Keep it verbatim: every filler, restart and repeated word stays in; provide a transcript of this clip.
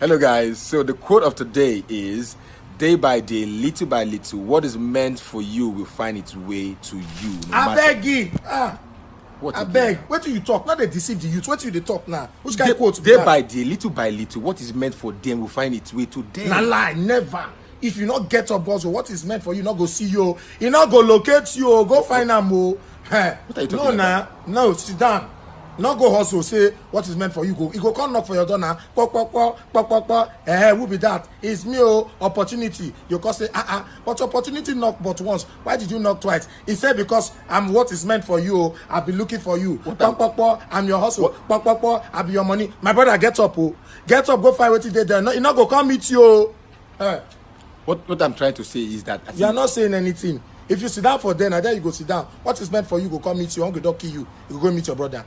Hello, guys. So the quote of today is, "Day by day, little by little, what is meant for you will find its way to you." No matter Abeg, ah, what again? Abeg, wetin you talk? No dey deceive the youth. Wetin you dey talk now? Which kind Day, quote be day that? By day, little by little, what is meant for them will find its way to them. Na lie, never. If you no get up, also, what is meant for you, no go see you. E no go locate you. Go find am o. Eh. What are you No, talking na, no, sit down. No go hustle. Say what is meant for you. Go, e go come knock for your door now. Kpok, kpok, kpok, kpok, kpok, kpok. Eh, who be that? It's me o. Opportunity. You come say, ah, ah. But opportunity knock but once. Why did you knock twice? He said, "Because I'm what is meant for you o. I've been looking for you. Kpok, kpok, kpok. I'm your hustle. Kpok, kpok, kpok. I be your money." My brother, get up o. Get up. Go find wetin dey there. No, e no go come meet you o. Eh. What what I'm trying to say is that I You are think not saying anything. If you sit down for there, na there you go sit down. What is meant for you go come meet you. Hungry don kill you. You go go meet your brother.